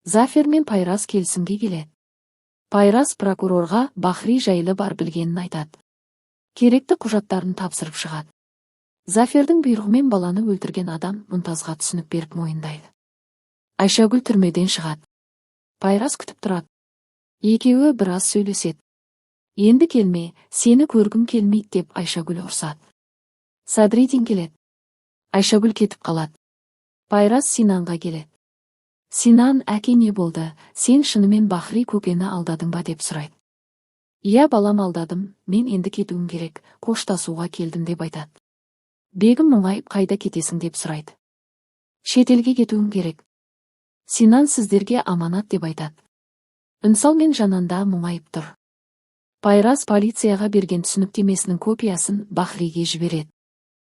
Зафер мен Пайраз келісімге келеді. Пайраз прокурорға Бахри жайлы бар білгенін айтады. Керекті құжаттарын тапсырып шығады. Зафердің бұйрығымен баланы өлтірген адам Мұнтазға түсінік беріп мойындайды. Айшагүл түрмеден шығады. Пайраз күтіп тұрады. Екеуі біраз сөйлеседі. Енді келме, сені көргім келмейді деп Айшагүл ұрсады. Садридин келеді. Айшагүл кетіп қалады. Пайраз Синанға келеді. Синан, әке, не болды, сен шынымен Бахри көкені алдадың ба деп сұрайды. Иә, балам, алдадым, мен енді кетуім керек, қоштасуға келдім деп айтады. Бегім мұңайып, қайда кетесің деп сұрайды. Шетелге кетуім керек. Синан сіздерге аманат деп айтады. Үнсал мен Жананда мұңайып тұр. Пайраз полицияға берген түсініктемесінің копиясын Бахриге жібереді.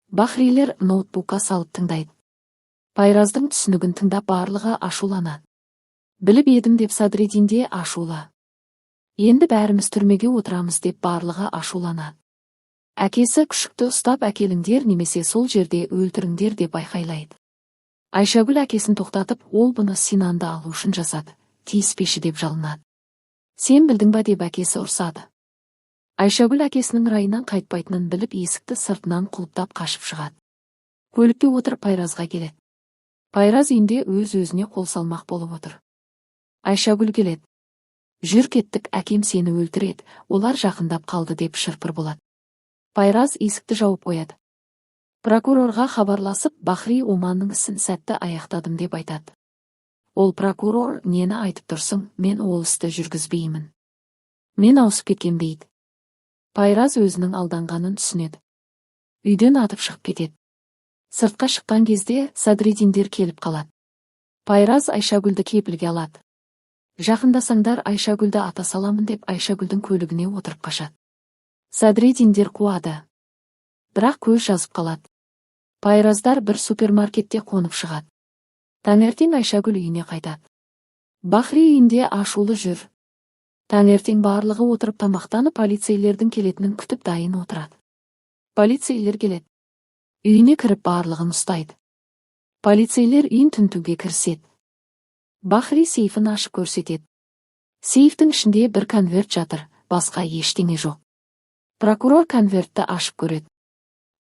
Бахрилер ноутбукқа салып тыңдайды. Пайраздың түсінігін тыңдап, барлығы ашуланады. Біліп едім деп Садридин де ашулы. Енді бәріміз түрмеге отырамыз деп барлығы ашуланады. Әкесі күшікті ұстап әкеліңдер немесе сол жерде өлтіріңдер деп айқайлайды. Айшагүл әкесін тоқтатып, ол бұны Синанды алу үшін жасады, тиіспеші деп жалынады. Сен білдің ба деп әкесі ұрсады. Айшагүл әкесінің райынан қайтпайтынын біліп, есікті сыртынан құлыптап қашып шығады. Көлікте отырып Пайразға келеді. Пайраз үйінде өз-өзіне қол салмақ болып отыр. Айшагүл келеді. Жүр, кеттік, әкем сені өлтіреді, олар жақындап қалды деп шырпыр болады. Пайраз есікті жауып қояды. Прокурорға хабарласып, Бахри Оманның ісін сәтті аяқтадым деп айтады. Ол прокурор, нені айтып тұрсың, мен ол істі жүргізбеймін. Мен ауысып кеткем дейді. Пайраз өзінің алданғанын түсінеді. Үйден атып шығып кетеді. Сыртқа шыққан кезде Садридиндер келіп қалады. Пайраз Айшагүлді кепілге алады. Жақындасаңдар, Айшагүлді ата саламын деп Айшагүлдің көлігіне отырып қашады. Садридиндер қуады. Бірақ көз жазып қалады. Пайраздар бір супермаркетте қонып шығады. Таңертең Айшагүл үйіне қайтады. Бахри үйінде ашулы жүр. Таңертең барлығы отырып тамақтанып, полицейлердің келетінін күтіп дайын отырады. Полицейлер келеді. Үйіне кіріп барлығын ұстайды. Полицейлер үйін тінтуге кіріседі. Бахри сейфін ашып көрсетеді. Сейфтің ішінде бір конверт жатыр, басқа ештеңе жоқ. Прокурор конвертті ашып көреді.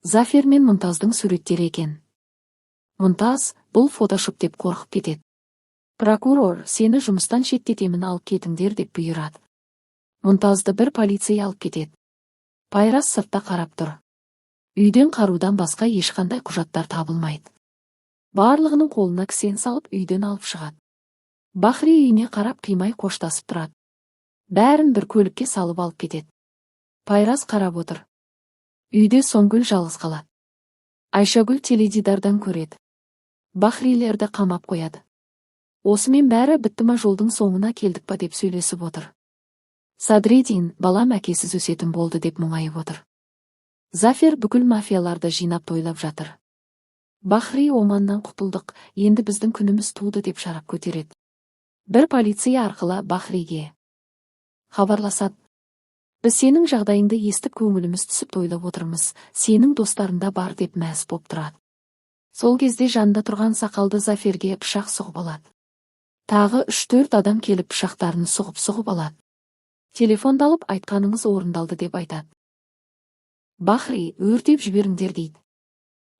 Зафер мен Мұнтаздың суреттері екен. Мұнтаз, бұл фотошоп деп қорқып кетеді. Прокурор, сені жұмыстан шеттетемін, алып кетіңдер деп бұйырады. Мұнтазды бір полицей алып кетеді. Пайраз сыртта қарап тұр. Үйден қарудан басқа ешқандай құжаттар табылмайды. Барлығының қолына кісен салып, үйден алып шығады. Бахри үйіне қарап қимай қоштасып тұрады. Бәрін бір көлікке салып алып кетеді. Пайраз қарап отыр. Үйде Соңгүл жалғыз қалады. Айшагүл теледидардан көреді. Бахрилерді қамап қояды. Осымен бәрі бітті ма, жолдың соңына келдік па деп сөйлесіп отыр. Садридин, балам әкесіз өсетін болды деп мұңайып отыр. Зафер бүкіл мафияларды жинап тойлап жатыр. Бахри Оманнан құтылдық, енді біздің күніміз туды деп шарап көтереді. Бір полиция арқылы Бахриге хабарласады. Біз сенің жағдайыңды естіп көңіліміз түсіп тойлап отырмыз, сенің достарында бар деп мәз боп тұрады. Сол кезде жанында тұрған сақалды Заферге пышақ сұғып алады. Тағы 3-4 адам келіп пышақтарын сұғып-сұғып алады. Телефонды алып, айтқаныңыз орындалды деп айтады. Бахри, өртеп жіберіңдер дейді.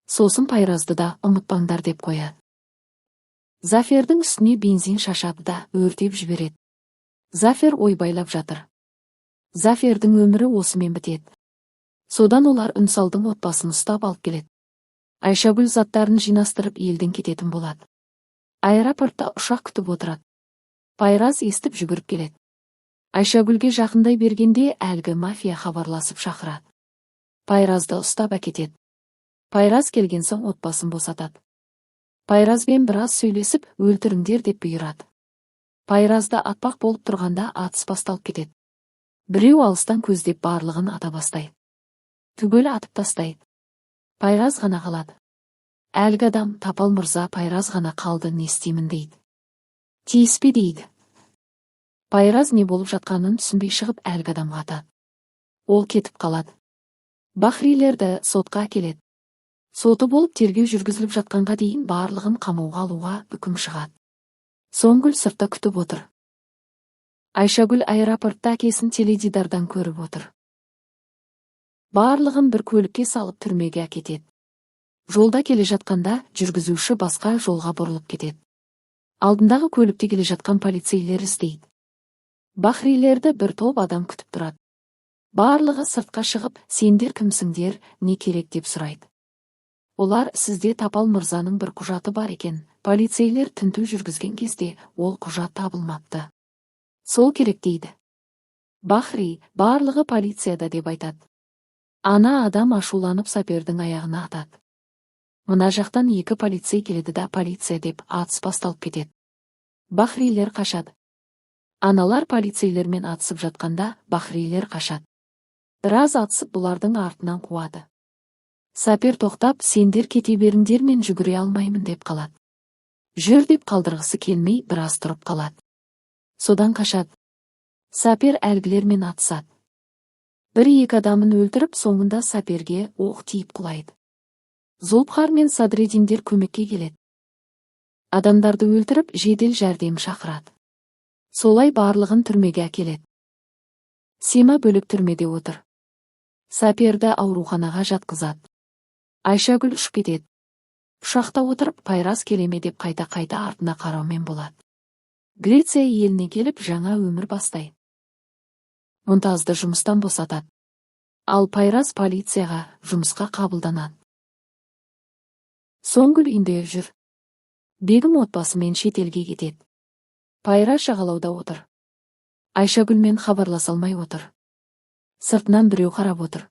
Сосын Пайразды да ұмытпаңдар деп қояды. Зафердің үстіне бензин шашады да өртеп жібереді. Зафер ойбайлап жатыр. Зафердің өмірі осымен бітеді. Содан олар Үнсалдың отбасын ұстап алып келеді. Айшагүл заттарын жинастырып елден кететін болады. Аэропортта ұшақ күтіп отырады. Пайраз естіп жүгіріп келеді. Айшагүлге жақындай бергенде әлгі мафия хабарласып шақырады. Пайразды ұстап әкетеді. Пайраз келген соң отбасын босатады. Пайразбен біраз сөйлесіп, өлтіріңдер деп бұйырады. Пайразды атпақ болып тұрғанда атыс басталып кетеді. Біреу алыстан көздеп барлығын ата бастайды. Түгел атып тастайды. Пайраз ғана қалады. Әлгі адам, Тапал мырза, Пайраз ғана қалды, не істеймін дейді. Тиіспе дейді. Пайраз не болып жатқанын түсінбей шығып әлгі адамға атады. Ол кетіп қалады. Бахрилерді сотқа әкеледі. Соты болып тергеу жүргізіліп жатқанға дейін барлығын қамауға алуға үкім шығады. Соңгүл сыртта күтіп отыр. Айшагүл аэропортта әкесін теледидардан көріп отыр. Барлығын бір көлікке салып түрмеге әкетеді. Жолда келе жатқанда жүргізуші басқа жолға бұрылып кетеді. Алдындағы көлікте келе жатқан полицейлер іздейді. Бахрилерді бір топ адам күтіп тұрады. Барлығы сыртқа шығып, сендер кімсіңдер, не керек деп сұрайды. Олар сізде Тапал мырзаның бір құжаты бар екен. Полицейлер тінту жүргізген кезде ол құжат табылмапты. Сол керек дейді. Бахри, барлығы полицияда деп айтады. Ана адам ашуланып сапердің аяғына атады. Мына жақтан екі полицей келеді да полиция деп атыс басталып кетеді. Бахрилер қашады. Аналар полицейлермен атысып жатқанда бахрилер қашады. Біраз атысып бұлардың артынан қуады. Сапер тоқтап, сендер кете беріңдер, мен жүгіре алмаймын деп қалады. Жүр деп қалдырғысы келмей біраз тұрып қалады. Содан қашады. Сапер әлгілермен атысады. Бір-екі адамын өлтіріп, соңында саперге оқ тиіп құлайды. Зулпхар мен Садреддиндер көмекке келеді. Адамдарды өлтіріп, жедел жәрдем шақырады. Солай барлығын түрмеге әкеледі. Сема бөлек түрмеде отыр. Саперді ауруханаға жатқызады. Айшагүл ұшып кетеді. Ұшақта отырып, Пайраз келеме деп қайта-қайта артына қараумен болады. Греция еліне келіп, жаңа өмір бастайды. Мұнтазды жұмыстан босатады. Ал Пайраз полицияға жұмысқа қабылданады. Соңгүл үйінде жүр. Бегім отбасымен шетелге кетеді. Пайраз жағалауда отыр. Айшагүлмен хабарласа алмай отыр. Сыртынан біреу қарап отыр.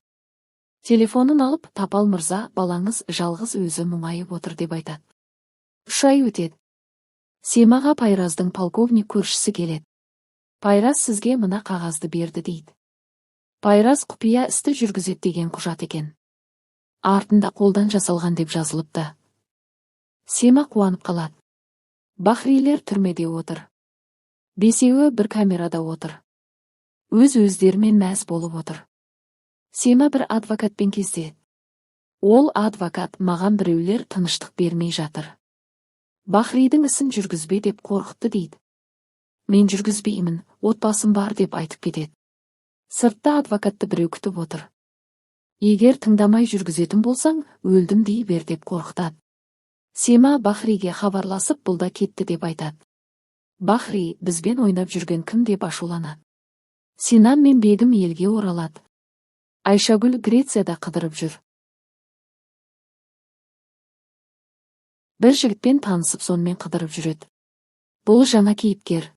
Телефонын алып, Тапал мырза, балаңыз жалғыз өзі мұңайып отыр деп айтады. 3 ай өтеді. Семаға Пайраздың полковник көршісі келеді. Пайраз сізге мына қағазды берді дейді. Пайраз құпия істі жүргізеді деген құжат екен. Артында қолдан жасалған деп жазылыпты. Сема қуанып қалады. Бахрилер түрмеде отыр. Бесеуі бір камерада отыр. Өз-өздерімен мәз болып отыр. Сема бір адвокатпен кездеседі. Ол адвокат маған біреулер тыныштық бермей жатыр. Бахридің ісін жүргізбе деп қорқытты дейді. Мен жүргізбеймін, отбасым бар деп айтып кетеді. Сыртта адвокатты біреу күтіп отыр. Егер тыңдамай жүргізетін болсаң, өлдім дей бер деп қорқытады. Сема Бахриге хабарласып, бұл да кетті деп айтады. Бахри бізбен ойнап жүрген кім деп ашуланады. Синан мен Бегім елге оралады. Айшагүл Грецияда қыдырып жүр. Бір жігітпен танысып, сонымен қыдырып жүреді. Бұл жаңа кейіпкер.